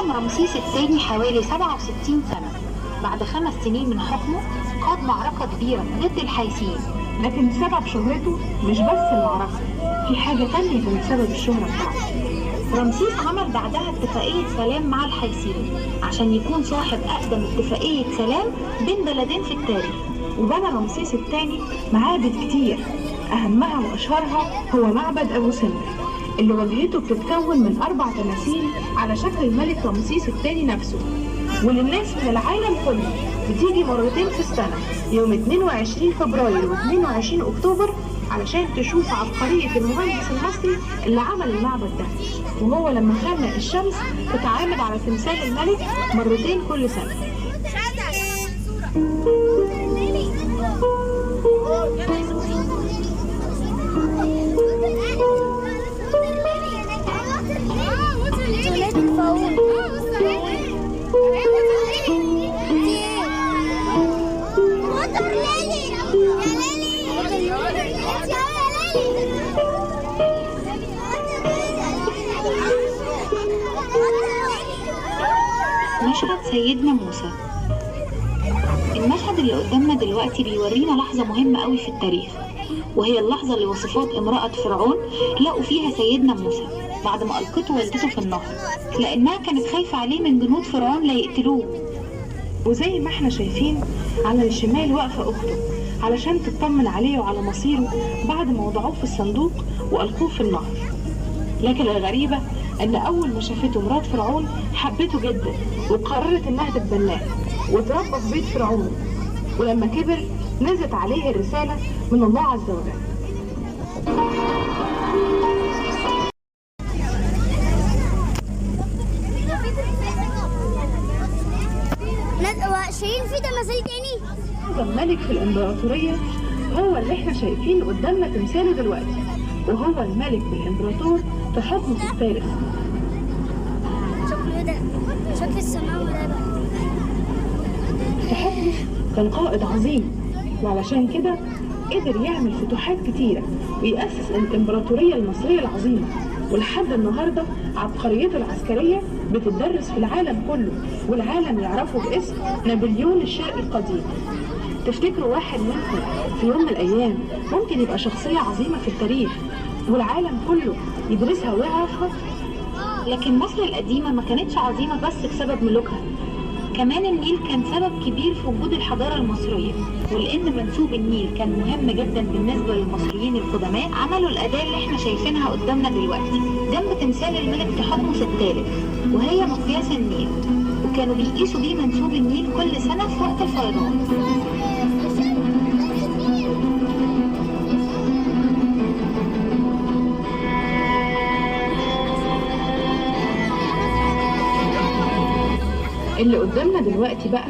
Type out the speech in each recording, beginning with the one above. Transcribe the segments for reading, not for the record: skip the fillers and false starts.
حكم رمسيس الثاني حوالي 67 سنة. بعد 5 سنين من حكمه قاد معركة كبيرة ضد الحيثيين. لكن سبب شهرته مش بس المعركة، في حاجة تانية كانت سبب الشهرة بتاعته. رمسيس عمل بعدها اتفاقية سلام مع الحيثيين عشان يكون صاحب أقدم اتفاقية سلام بين بلدين في التاريخ. وبنى رمسيس الثاني معابد كتير، أهمها وأشهرها هو معبد أبو سمبل اللي واجهته بتتكون من 4 تماثيل على شكل الملك رمسيس الثاني نفسه، واللي الناس من العالم كله بتيجي مرتين في السنة، يوم 22 فبراير و22 أكتوبر، علشان تشوف عبقرية المهندس المصري اللي عمل المعبد ده. وهو لما خلق الشمس تتعامد على تمثال الملك مرتين كل سنة. مشهد سيدنا موسى. المشهد اللي قدامنا دلوقتي بيورينا لحظة مهمة قوي في التاريخ، وهي اللحظة اللي وصفات امرأة فرعون لقوا فيها سيدنا موسى بعد ما ألقته والدته في النهر، لأنها كانت خايفة عليه من جنود فرعون لا يقتلوه. وزي ما احنا شايفين على الشمال واقفة أخته علشان تطمن عليه وعلى مصيره بعد ما وضعوه في الصندوق وألقوه في النهر. لكن الغريبة أن أول ما شافته مرات فرعون حبته جدا وقررت إنها تتبناه وتربى في بيت فرعون. ولما كبر نزلت عليه الرسالة من الله عز وجل. شايلين في تماثيل تاني؟ أعظم ملك في الإمبراطورية هو اللي احنا شايفين قدامنا تمثاله دلوقتي، وهو الملك والإمبراطور تحتمس الثالث. شكله ده شكل السماوي ده بقى. تحتمس كان قائد عظيم، وعلشان كده قدر يعمل فتوحات كتيرة ويأسس الإمبراطورية المصرية العظيمة، ولحد النهارده عبقريته العسكرية بتدرس في العالم كله، والعالم يعرفه باسم نابليون الشرق القديم. تفتكروا واحد منكم في يوم من الأيام ممكن يبقى شخصية عظيمة في التاريخ والعالم كله يدرسها ويعرفها؟ لكن مصر القديمة ما كانتش عظيمة بس بسبب ملوكها، كمان النيل كان سبب كبير في وجود الحضارة المصرية. ولأن منسوب النيل كان مهم جدا بالنسبة للمصريين القدماء، عملوا الأداة اللي احنا شايفينها قدامنا دلوقتي جنب تمثال الملك تحتمس الثالث، وهي مقياس النيل، وكانوا بيقيسوا بيه منسوب النيل كل سنة في وقت الفيضان. اللي قدامنا دلوقتي بقى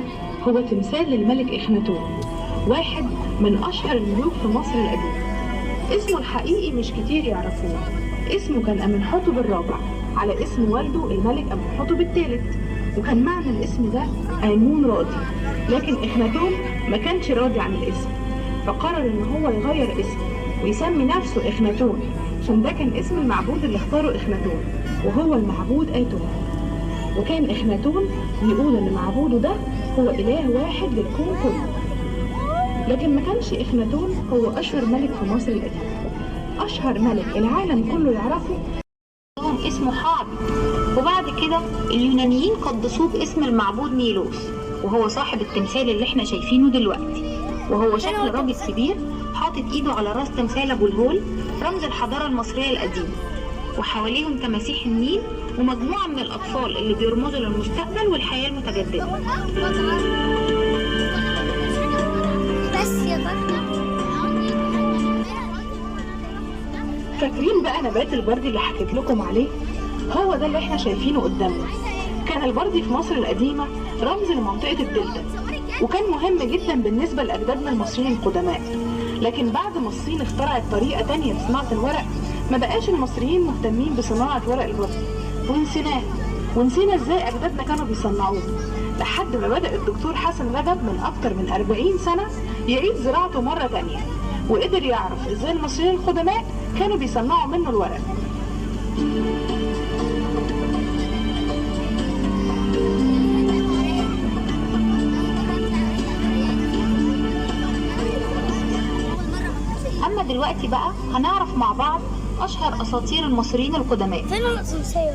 هو تمثال للملك إخناتون، واحد من أشهر الملوك في مصر القديمة. اسمه الحقيقي مش كتير يعرفوه، اسمه كان أمنحتب الرابع على اسم والده الملك أمنحتب الثالث، وكان معنى الاسم ده آمون راضي. لكن إخناتون ما كانش راضي عن الاسم، فقرر إن هو يغير اسمه ويسمي نفسه إخناتون، عشان ده كان اسم المعبود اللي اختاره إخناتون، وهو المعبود آتون. وكان إخناتون بيقول إن معبوده ده هو إله واحد للكون كله. لكن ما كانش إخناتون هو أشهر ملك في مصر القديمة. أشهر ملك العالم كله يعرفه اسمه حعبي، وبعد كده اليونانيين قدسوه باسم المعبود نيلوس، وهو صاحب التمثال اللي احنا شايفينه دلوقتي، وهو شكل راجل كبير حاطط ايده على راس تمثال ابو الهول رمز الحضارة المصرية القديمة، وحواليهم تماسيح النيل ومجموعة من الأطفال اللي بيرمزوا للمستقبل والحياة المتجددة. بس يا بطة. فاكرين بقى نبات البردي اللي حكيت لكم عليه؟ هو ده اللي احنا شايفينه قدامنا. كان البردي في مصر القديمة رمز لمنطقة الدلتا، وكان مهم جدا بالنسبة لأجدادنا المصريين القدماء. لكن بعد ما الصين اخترعت طريقة تانية لصناعة الورق، ما بقاش المصريين مهتمين بصناعة ورق البردي، ونسيناه، ونسينا ازاي اجدادنا كانوا بيصنعوه، لحد ما بدأ الدكتور حسن رجب من اكتر من 40 سنة يعيد زراعته مرة تانية، وقدر يعرف ازاي المصريين القدماء كانوا بيصنعوا منه الورق. ودلوقتي بقى هنعرف مع بعض أشهر أساطير المصريين القدماء. فين الأسانسير؟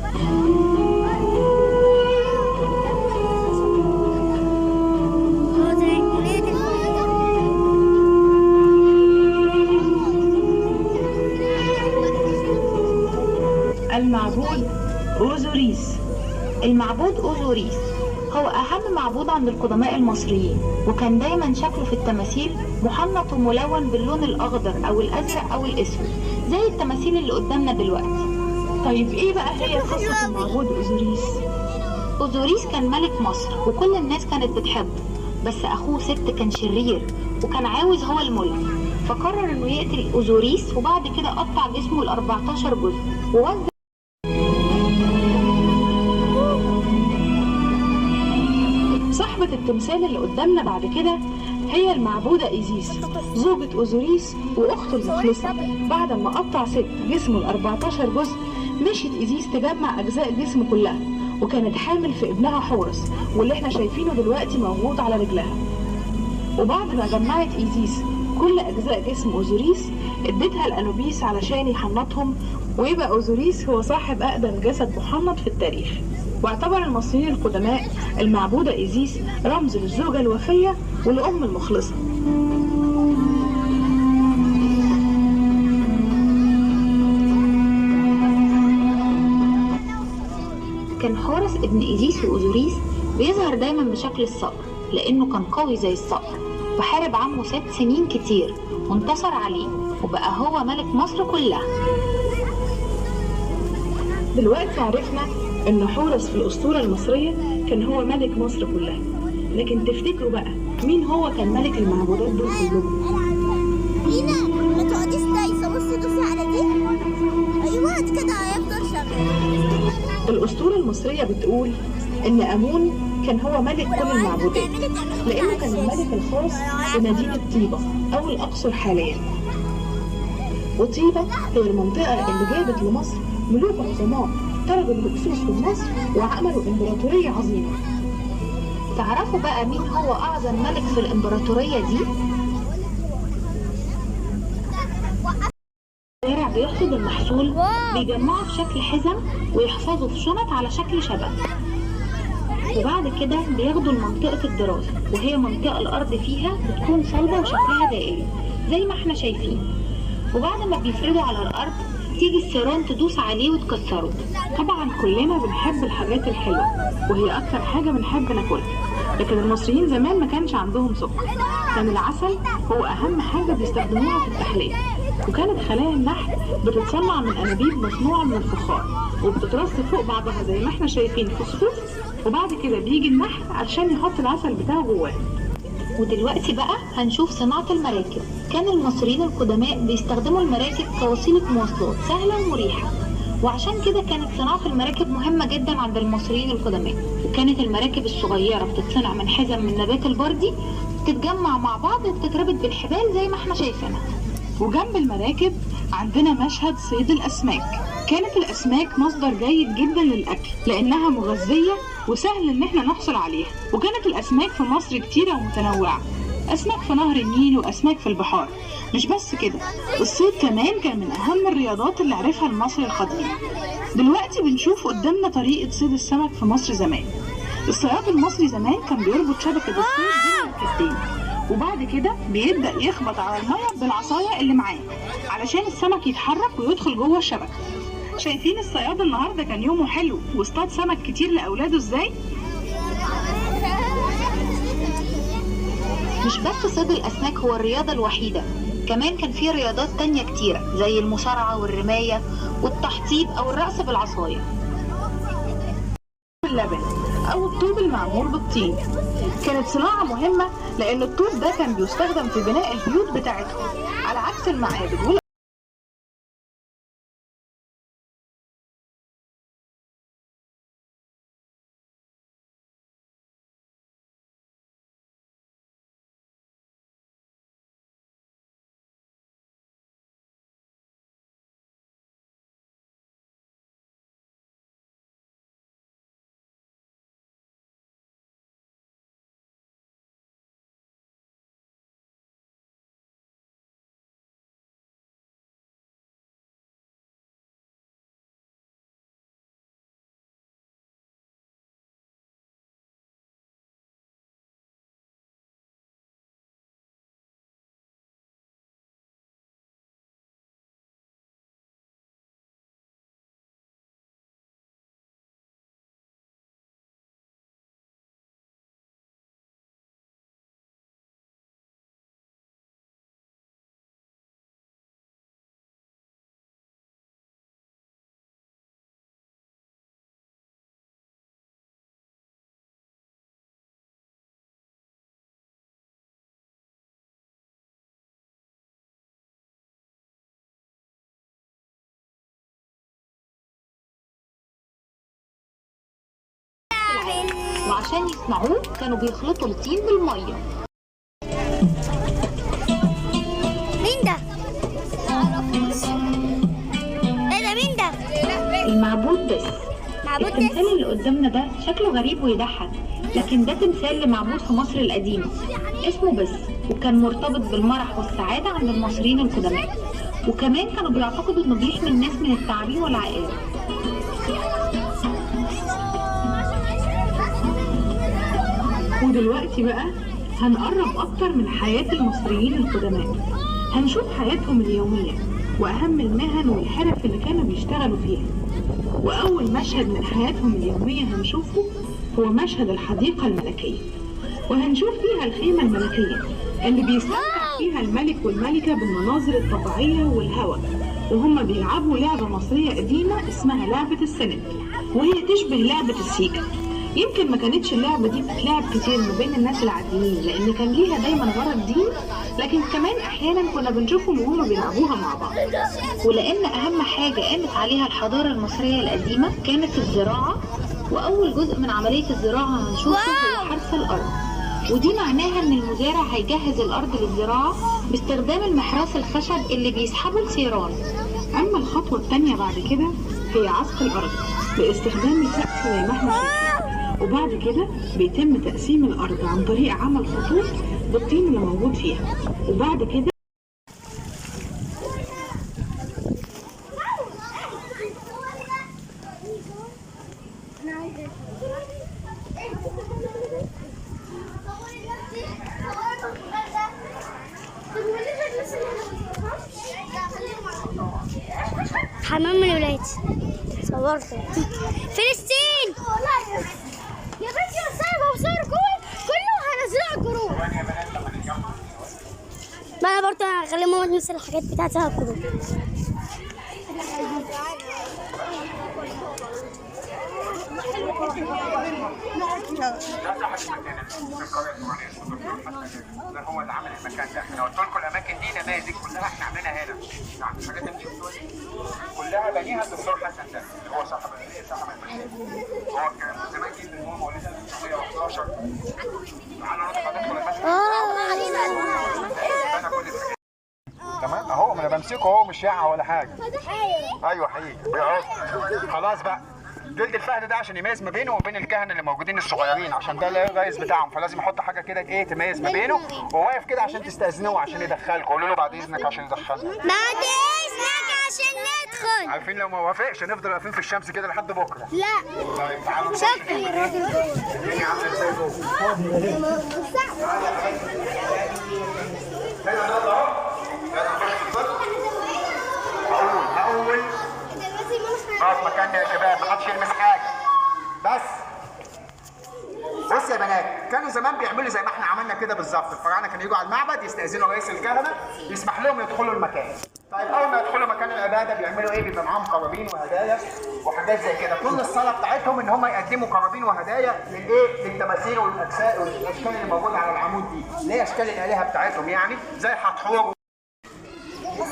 المعبود أوزوريس. المعبود أوزوريس هو أهم معبود عند القدماء المصريين، وكان دايما شكله في التماثيل محنط وملون باللون الأخضر أو الأزرق أو الأسود زي التماثيل اللي قدامنا دلوقتي. طيب إيه بقى هي قصة المعبود أوزوريس؟ أوزوريس كان ملك مصر وكل الناس كانت بتحبه، بس أخوه ست كان شرير وكان عاوز هو الملك، فقرر إنه يقتل أوزوريس، وبعد كده قطع جسمه ل 14 جزء ووزع. صاحبة التمثال اللي قدامنا بعد كده هي المعبودة إيزيس، زوجة أوزوريس وأخته المخلصة. بعد ما قطع ست جسمه ال 14 جزء، مشيت إيزيس تجمع أجزاء الجسم كلها، وكانت حامل في ابنها حورس واللي احنا شايفينه دلوقتي موجود على رجلها. وبعد ما جمعت إيزيس كل أجزاء جسم أوزوريس، اديتها لأنوبيس علشان يحنطهم، ويبقى أوزوريس هو صاحب أقدم جسد محنط في التاريخ. واعتبر المصريين القدماء المعبودة إيزيس رمز للزوجة الوفية والأم المخلصة. كان حورس ابن إيزيس وأوزوريس بيظهر دايما بشكل الصقر لأنه كان قوي زي الصقر، وحارب عمه 6 سنين كتير وانتصر عليه وبقى هو ملك مصر كلها. دلوقتي عرفنا إن حورس في الأسطورة المصرية كان هو ملك مصر كلها، لكن تفتكروا بقى مين هو كان ملك المعبودات دول كلهم؟ لينا ما تقعديش دايسة، بصي دوسي على دي، أيوه كده هيفضل شغال. الأسطورة المصرية بتقول إن آمون كان هو ملك كل المعبودات، لأنه كان الملك الخاص بمدينة طيبة أو الأقصر حاليا. وطيبة هي المنطقة اللي جابت لمصر ملوك عظماء طردوا الهكسوس من مصر وعملوا إمبراطورية عظيمة. تعرفوا بقى مين هو أعظم ملك في الإمبراطورية دي؟ الزارع بيحصد المحصول بيجمعه في شكل حزم ويحفظه في شنط على شكل شبك، وبعد كده بياخدوا لمنطقة الدراسة، وهي منطقة الأرض فيها بتكون صلبة وشكلها دائري زي ما احنا شايفين، وبعد ما بيفردوا على الأرض تيجي الثيران تدوس عليه وتكسره. طبعا كلنا بنحب الحاجات الحلوة وهي أكتر حاجة بنحب ناكلها، لكن المصريين زمان ما كانش عندهم سكر، كان العسل هو أهم حاجة بيستخدموها في التحلية. وكانت خلايا النحل بتتصنع من أنابيب مصنوعة من الفخار وبتترص فوق بعضها زي ما احنا شايفين في صفوف، وبعد كده بيجي النحل علشان يحط العسل بتاعه جواه. ودلوقتي بقى هنشوف صناعة المراكب. كان المصريين القدماء بيستخدموا المراكب كوسيلة مواصلات سهلة ومريحة، وعشان كده كانت صناعة المراكب مهمة جدا عند المصريين القدماء. وكانت المراكب الصغيرة بتتصنع من حزم من نبات البردي، بتتجمع مع بعض وبتتربط بالحبال زي ما احنا شايفينها. وجنب المراكب عندنا مشهد صيد الأسماك. كانت الأسماك مصدر جيد جدا للأكل لأنها مغذية وسهل إن احنا نحصل عليها، وكانت الأسماك في مصر كتيرة ومتنوعة، أسماك في نهر النيل وأسماك في البحار. مش بس كده، الصيد كمان كان من أهم الرياضات اللي عرفها المصري القديم. دلوقتي بنشوف قدامنا طريقة صيد السمك في مصر زمان. الصياد المصري زمان كان بيربط شبكة الصيد بين الكتين، وبعد كده بيبدأ يخبط على المية بالعصاية اللي معاه علشان السمك يتحرك ويدخل جوه الشبكة. شايفين الصياد النهارده كان يومه حلو واصطاد سمك كتير لأولاده ازاي؟ مش بس صيد الأسماك هو الرياضة الوحيدة، كمان كان في رياضات تانية كتيرة زي المصارعة والرماية والتحطيب أو الرقص بالعصاية. اللبن أو الطوب المعمول بالطين كانت صناعة مهمة، لأن الطوب ده كان بيستخدم في بناء البيوت بتاعتهم على عكس المعابد. وعشان يصنعوه كانوا بيخلطوا الطين بالمية. مين ده؟ ايه ده مين ده؟ المعبود بس. التمثال اللي قدامنا ده شكله غريب ويضحك، لكن ده تمثال لمعبود في مصر القديمة اسمه بس، وكان مرتبط بالمرح والسعادة عند المصريين القدماء، وكمان كانوا بيعتقدوا انه بيحمي الناس من التعابين والعقارب. ودلوقتي بقى هنقرب أكتر من حياة المصريين القدماء، هنشوف حياتهم اليومية وأهم المهن والحرف اللي كانوا بيشتغلوا فيها. وأول مشهد من حياتهم اليومية هنشوفه هو مشهد الحديقة الملكية، وهنشوف فيها الخيمة الملكية اللي بيستمتع فيها الملك والملكة بالمناظر الطبيعية والهواء، وهم بيلعبوا لعبة مصرية قديمة اسمها لعبة السند، وهي تشبه لعبة السيكا. يمكن ما كانتش اللعبة دي بتتلعب كتير ما بين الناس العاديين لأن كان ليها دايما غرض ديني، لكن كمان أحيانا كنا بنشوفهم وهم بيلعبوها مع بعض. ولأن أهم حاجة قامت عليها الحضارة المصرية القديمة كانت الزراعة، وأول جزء من عملية الزراعة هنشوفه هو حرث الأرض، ودي معناها إن المزارع هيجهز الأرض للزراعة باستخدام المحراث الخشب اللي بيسحبه الثيران. أما الخطوة الثانية بعد كده هي عزق الأرض باستخدام الفأس زي ما احنا شايفين، وبعد كده بيتم تقسيم الأرض عن طريق عمل خطوط بالطين اللي موجود فيها، وبعد كده حمام من ولايتي صورته فلسطين يا بنتي، وصور وصور كله هنزله على ال group. ما انا برضه هخلي ماما تنزل الحاجات بتاعتي على ال group. ده هو اللي عامل المكان ده. انا قلت لكم الاماكن دي نماذج كلها احنا عاملينها هنا، يعني الحاجات اللي شفتوها دي كلها بنيها الدكتور حسن ده اللي هو صاحب المشروع. هو كان زمان جدا، هو مواليد 1911. تعالوا ندخل المسجد. تمام اهو، ما انا بمسكه اهو، مش يقع ولا حاجة. ايوه حقيقي بيقعد. خلاص بقى، جلد الفهد ده عشان يميز ما بينه وبين الكهنة اللي موجودين الصغيرين، عشان ده الرئيس بتاعهم، فلازم يحط حاجة كده ايه تميز ما بينه، وواقف كده عشان تستاذنوه عشان يدخلكم. قولوا له بعد اذنك عشان يدخلنا. بعد اذنك عشان ندخل. عارفين لو ما وافقش هنفضل واقفين في الشمس كده لحد بكره. لا طيب تعالوا. شكل الراجل جوه. الدنيا عامله ازاي جوه؟ هنا النهارده اهو، يلا نخش في الفرن. هقول نقف مكاننا يا شباب، محدش يلمس حاجة. بس بص يا بنات، كانوا زمان بيعملوا زي ما احنا عملنا كده بالظبط. الفراعنة كانوا يجوا على المعبد يستأذنوا رئيس الكهنة يسمح لهم يدخلوا المكان. طيب اول ما يدخلوا مكان العبادة بيعملوا ايه؟ بيبقى معاهم قرابين وهدايا وحاجات زي كده. كل الصلاة بتاعتهم ان هم يقدموا قرابين وهدايا للايه؟ للتماثيل والاجساد والاشكال اللي موجودة على العمود دي، اللي هي اشكال الالهة بتاعتهم، يعني زي حتحور. بص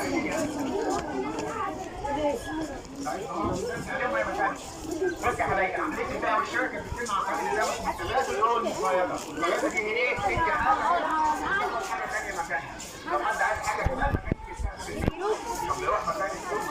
يا حبايبي، عملية البيع والشراء كانت بتتم عن طريق نظام اسمه التبادل او المقايضة. المقايضة دي ايه؟ بتدي حاجة تاخد حاجة ثانية مكانها. لو حد عايز حاجة كمان ما كانش بيستخدم الفلوس، كان بيروح مكان الفلوس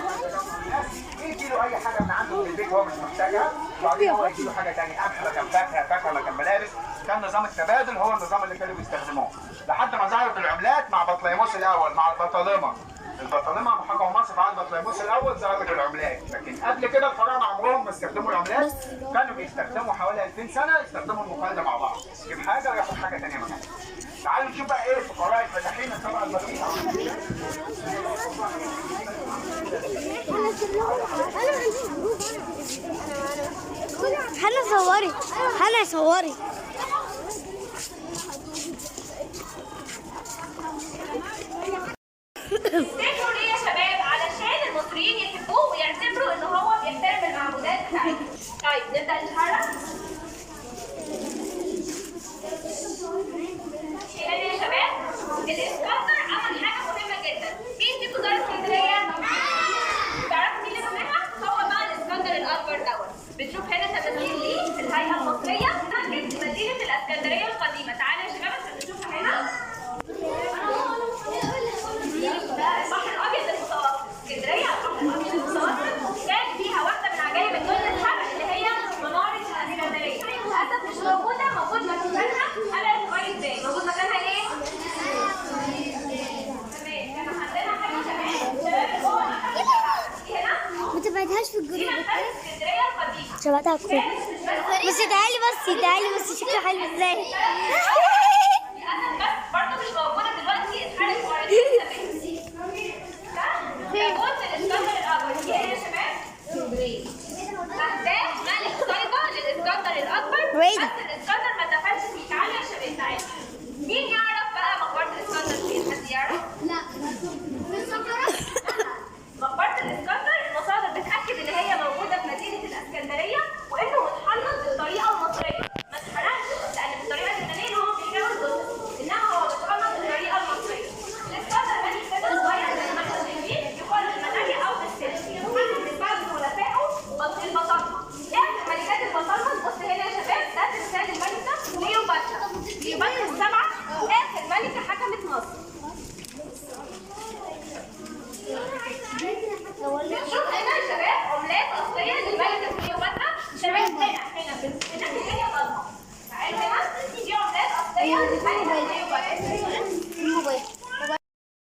يديله اي حاجة من عنده من البيت هو مش محتاجها، وبعدين هو يديله حاجة ثانية، قمح مكان فاكهة، فاكهة مكان ملابس. كان نظام التبادل هو النظام اللي كانوا بيستخدموه لحد ما ظهرت العملات مع بطليموس الاول، مع البطالمه. البطالمه حكموا مصر في عهد بطليموس الاول ظهرت العملات، لكن قبل كده الفراعنة عمرهم ما استخدموا العملات. كانوا بيستخدموا حوالي 2000 سنة استخدموا المقايضة مع بعض، يجيب حاجة وياخد حاجة ثانية مكانها. تعالوا نشوف بقى ايه الفقراء الفلاحين الطبقة البسيطة. هنا صوري، هنا صوري. تفتكروا ليه يا شباب؟ علشان المصريين يحبوه ويعتبروا ان هو بيحترم المعبودات بتاعتهم. طيب نبدا نتحرك. هنا يا شباب الاسكندر عمل حاجة مهمة جدا. مين فيكم زار اسكندرية؟ تعرفوا مين اللي بناها؟ هو بقى الاسكندر الاكبر دوت. بنشوف هنا تماثيل ليه في الهيئة المصرية. دلوقتي على الجروب. بس تعالي، بس تعالي، بس شكله حلو ازاي.